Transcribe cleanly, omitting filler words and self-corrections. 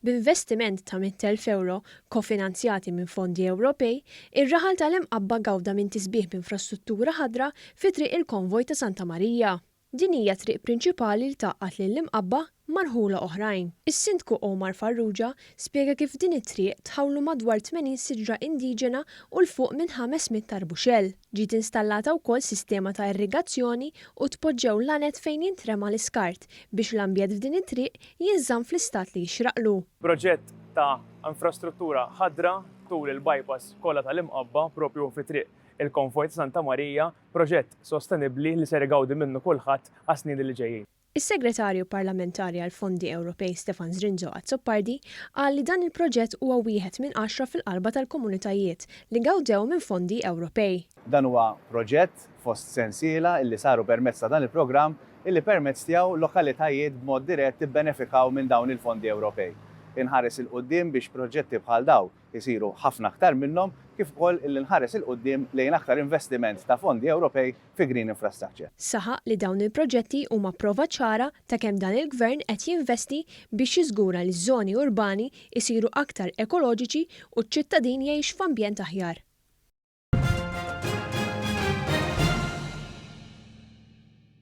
B'investiment ta' 100,000 ewro kofinanzjati minn fondi Ewropej, ir-raħal tal-Imqabba gawda minn tisbiħ b'infrastruttura ħadra fi Triq il-Konvoj ta' Santa Marija. Din hija triq prinċipali li tgħaqqad lill-Imqabba ma' rħula oħrajn. Is-Sindku Omar Farrugia spjega kif f'din it-triq tħawlu madwar 80 siġra indiġena u 'l fuq minn 500 tarbuxell. Ġiet installata wkoll sistema ta' irrigazzjoni u tpoġġew laned fejn jintrema l-iskart biex l-ambjent f'din it-triq jinżamm fl-istat li jixraqlu. Proġett ta' infrastruttura ħadra tul il-bypass kollha tal-Imqabba propju fi Triq il-Konvoj ta' Santa Marija, proġett sostenibbli li ser igawdi minnu kulħadd għas-snin li ġejjin. Is-Segretarju Parlamentari għall-Fondi Ewropej Stefan Zrinzo Azzopardi qal li dan il-proġett huwa wieħed minn għaxra fil-qalba tal-komunitajiet li gawdew minn fondi Ewropej. Dan huwa proġett fost sensiela illi saru permezz ta' dan il-programm illi permezz tiegħu lokalitajiet b'mod dirett ibbenefikaw minn dawn il-fondi Ewropej. Inħares 'il quddiem biex proġetti bħal dawn isiru ħafna aktar minnhom kif ukoll illi nħares 'il quddiem lejn aktar investiment ta' fondi Ewropej fi green infrastructure. Saħaq li dawn il-proġetti huma prova ċara ta' kemm dan il-Gvern qed jinvesti biex jiżgura li ż-żoni urbani jsiru aktar ekoloġiċi u ċ-ċittadin jgħix f'ambjent aħjar.